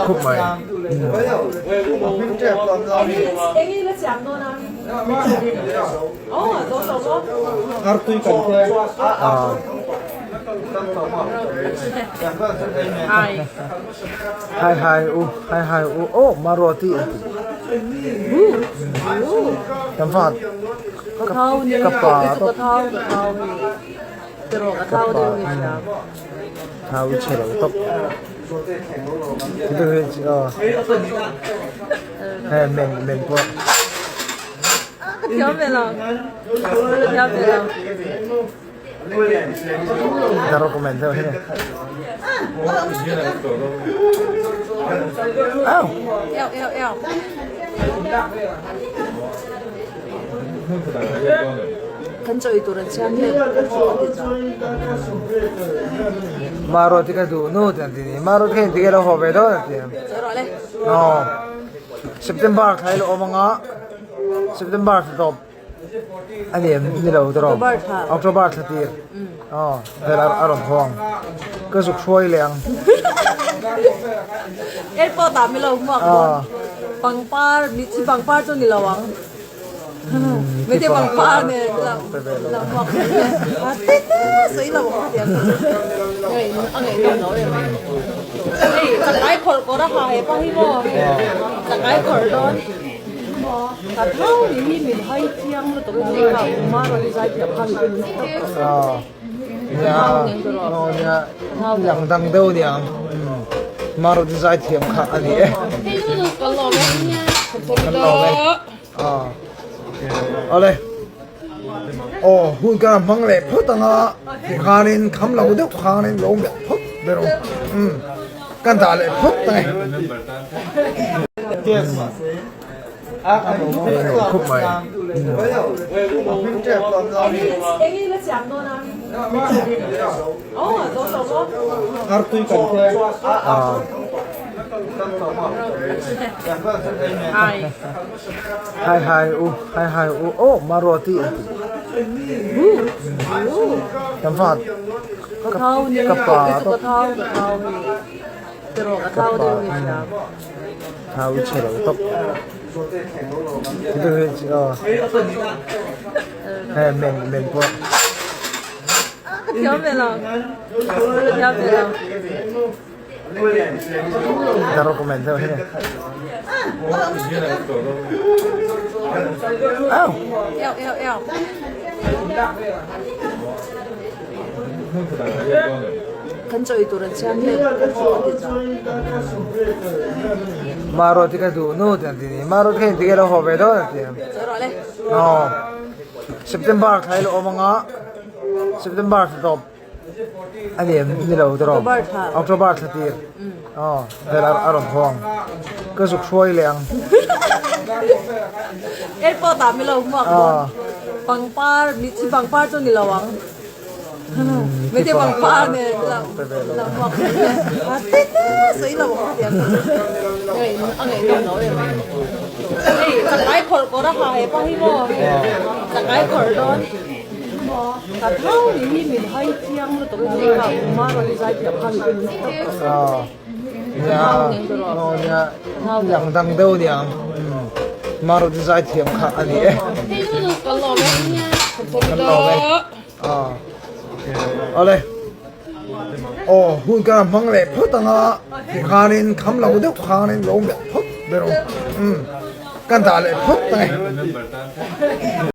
Khawp mai. Hai hai u hai hai u aw Maruati an ti. Kan fa ka pa ka pa thau chhe lo tawp. Hei men men pawh. Ka thiam ve lo. Ka thiam ve lo. Ka recommend deuh hi. Au. Eo eo eo. Kan chawi tur an siam hle. Maro ti ka duh nu ti an ti ni. Maro ti kha in ti lo haw ve dawn an ti. No. September thla hi lo awm anga September thla tawp a ni em ni lo tawh October thla tir aw vel a rawn haw ang ka zuk hruai leh ang. Airport ah milo hmuak dawn pangpar mitthi pangpar chu ni lo ang. Mete pangpar nen la la hmuak a te te sawi lo ang tiang chu a ngaihnawm lo em hei chakai khawrh kawr a ha he pa hi maw chakai khawrh dawn ka thau ni hi min hai chiang lutuk a ni kha uma rawn zai thiam kha mi nia nia lang dang deuh niang maro zai thiam kha a ni e kan lawm e kan lawm e Awle. Aw hun ka hmang leh phawt anga tikhanin kham lo deuh khanin lo awm leh phawt ber awm. Umm kan dah leh phawt ang e. Khawp mai. Hai hai u hai hai u aw Maruati an ti. Kan fa ka pa ka pa thau chhe lo tawp. Hei men men pawh. Ka thiam ve lo. Ka thiam ve lo. Ka recommend deuh hi. Au. Eo eo eo. Kan chawi tur an siam hle. Maruti ka duh nu ti an ti ni. Maruti kha in ti lo haw ve dawn an ti. No. September thla hi lo awm anga September thla tawp a ni em ni lo tawh October thla tir aw vel a rawn haw ang ka zuk hruai leh ang. Airport ah milo hmuak dawn pangpar mitthi pangpar chu ni lo ang mitthi pangpar nen la hmuak a te te sawi lo ang tiang a ngaihnawm lo em hei chakai khawrh kawr a ha he pa hi maw chakai khawrh dawn ka thau ni hi min hai chiang lutuk a ni kha uma rawn zai thiam kha mi nia nia lang dang deuh niang Maruti zai thiam kha a ni e kan lawm e kan lawm e Awle. Aw hun ka hmang leh phawt anga tikhanin kham lo deuh khanin lo awm leh phawt ber awm. Umm kan dah leh phawt ang e.